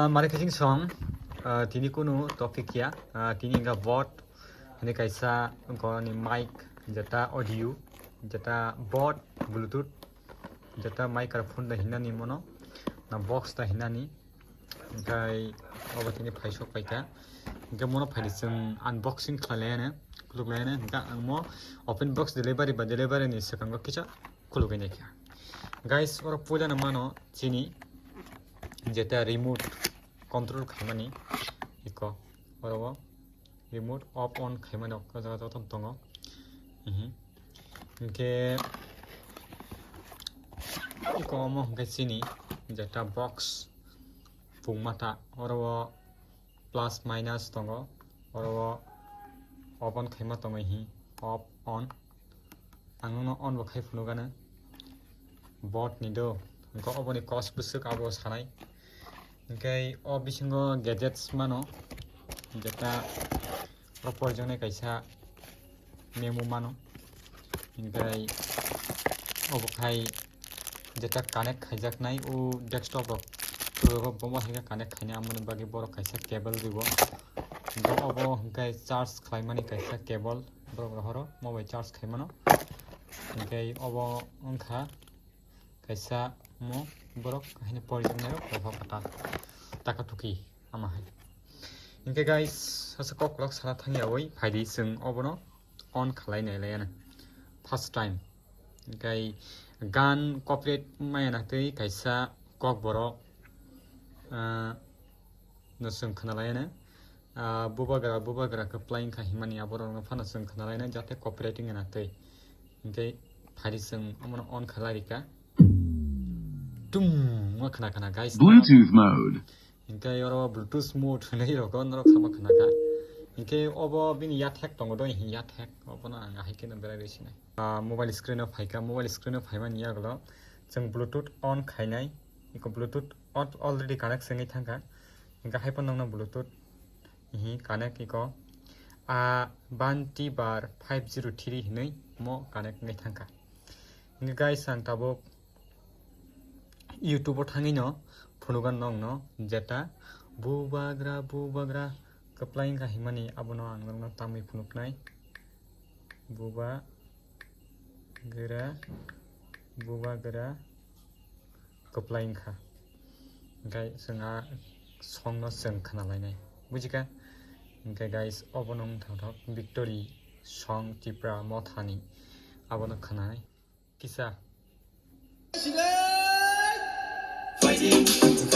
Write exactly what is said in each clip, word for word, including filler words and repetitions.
Ah, mare khe chwng song, ah, tini kunu topic ya, ah, tini wngkha board, hwnwi kaisa wngkha ni mic, jeta audio, jeta board, bluetooth, jeta microphone da hinani mono, na box da hinani, hwnkhe obo tini phaisok paikha, hwnkhe mono phaidi chwng unboxing khlai laiyana, khuluk laiyana, hwnkhe ang mo open box delivery ba delivery ni swkango kisa khulugwi naikha. Guys, oro puilano mano chini jeta remote control khaimani iko oro o remote off on khaimani o jaga joto tongo. Mhm. Hwnkhe iko omo hwnkhe chini jeta box pungmata oro o plus minus tongo, oro o open khaima tongo hi off on. Ang nono on bo khai phunukgano board ni do, hwnkhe oboni kos bwswk abo sanai. Hwnkhe o bisingo gadgets mano, jeta o porjone kaisa memo mano, hwnkhe obo khai jeta connect khaijaknai o desktop rok, bomo hai khe connect khainai, amoni bagwi borok kaisa cable rwo. Hwnkhe obo hwnkhe charge khlaimani kaisa cable, borok rohoro mobile charge khaimano. Hwnkhe obo wngkha kaisa mo borok haino porijak nairok rohor kata taka tuki ama hai. Hwnkhe guys, asa kok lok sana thangya oi phaidi chwng obono on khalai nai laiya na first time. Hwnkhe gan copyright maya na tei kaisa kok borok, ah, no chwng khna laiya na. Ah, bubagra, bubagra kwplai wngkha himani aborokno phano chwng khna laina jate copyright wngya na twi. Hwnkhe phari chwng omono on khalai rika. Tum, ma khna khna, guys. Bluetooth mode. Hwnkhe oro Bluetooth mode hwnwi rokno norok sama khna kha. Hwnkhe obo bini yathek tongo do, yathek. Obono ang ahai kheno berai rwi sinai. Ah, mobile screen o phaikha, mobile screen o phaimani yagulo chwng Bluetooth on khainai. Iko Bluetooth on already connect se wngwi thangkha. Hwnkhe hai phano nokno Bluetooth hi connect iko a Banti bar five zero three hinwi mo connect wngwi thangkha. Hwnkhe guys, ang tabuk YouTube o thangwi no phunugan nokno jeta bubagra bubagra kwplai wngkha himani abono ang nokno tamwi phunuknai. Bubagra bubagra kwplai wngkha. Hwnkhe chwng a songno chwng khna lainai, bujikha? Hwnkhe guys, obono wngthok thok Victory song Tipra Mothani, abono khnanai kisa.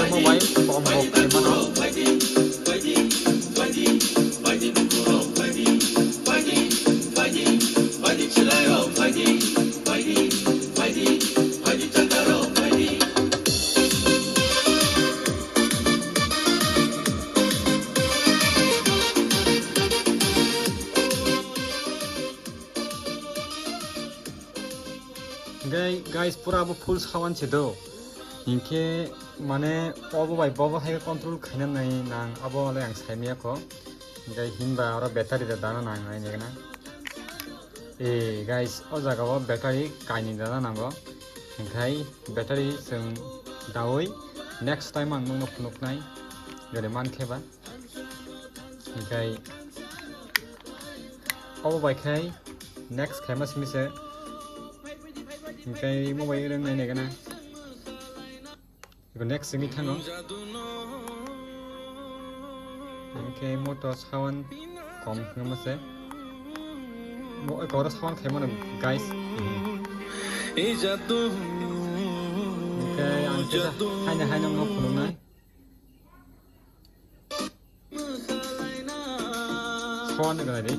Omo bai bom bok khaimano. Hwnkhe guys, pura abo full sawan se do. Hinkhe mane obo bai bobo hai control khaina nai nang, abo le ang saimaya kho. Hwnkhe hinba oro battery da dana nang nai nai gana. Eh, guys, o jaga o battery kainwi dana nango. Hwnkhe battery chwng daui next time ang nokno phunuknai. Jodi mankhe ba. Hwnkhe obo bai khai next khaima simi se. Hwnkhe mo bai rwng nai nai gana. Iko next simi thango. Hwnkhe mo to sawan kom khwma se. Mo iko oro sawan khaimano guys. Hwnkhe ang kisa haino haino no phunuknai. Phone gari.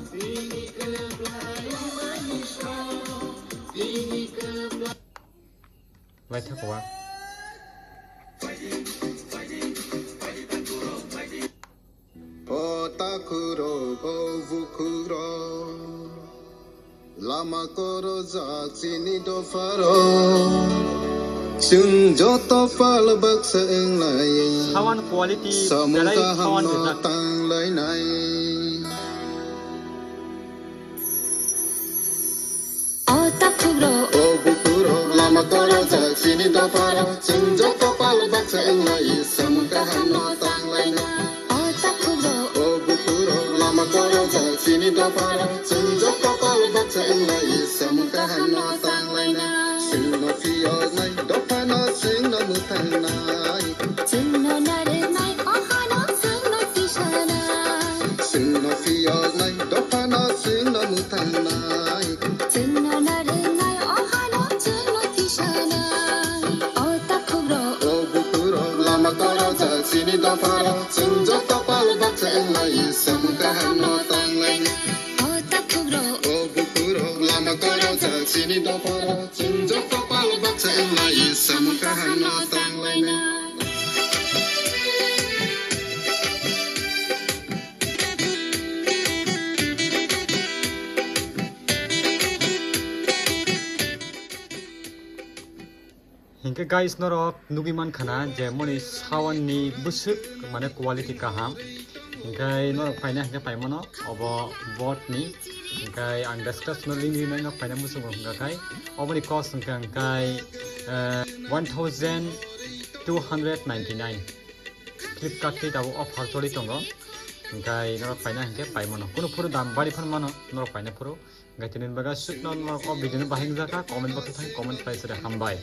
Lai thakwa. O takhurok, o bukhurok. Lama korojak chini dopharo, chwng joto pal baksa wnglai. Sound quality samung belai kaham sound no rijak. Tanglainai. O takhurok, o bukhurok, lama korojak chini dopharo, chwng joto pal baksa wnglai samung kaham no tanglaina. O takhuk rok, o bukhuk rok, lama kwrwjak chini dopha rok, chwng joto pal baksa wnglai samung kaham no tanglaina. Chwng no phiyoknai dopha no chwng no mwthangnai. Chwng no narwknai o ha no chwng no tisanai. Chwng no phiyoknai dopha no chwng no mwthangnai. Chwng no narwknai o ha no chwng no tisanai. O takhuk rok, o bukhuk rok, lama kwrwjak chini dopha rok, chwng joto pal baksa wnglai samung kaham no tanglaina. O takhuk rok, o bukhuk rok, lama kwrwjak chini dopha rok, chwng joto pal baksa wnglai samung kaham no tanglaina. Hinkhe guys, norok nugwi mankha na je moni sound ni bwswk mane quality kaham. Hinkhe norok paina hinkhe paimano obo boat ni. Hinkhe ang description o link rinai, norok paina muchungo hinkha khai. Oboni cost hinkhe hinkhe, eh, one thousand two hundred ninety-nine. Flipkart tei tabuk offer choli tongo. Hinkhe norok paina hinkhe paimano. Kunu phuru dam bari phan mano norok paina phuru. Hinkhe tini bagwi sukno norok o video no bahai wngjakha, comment box o thang comment khlai sere hambai.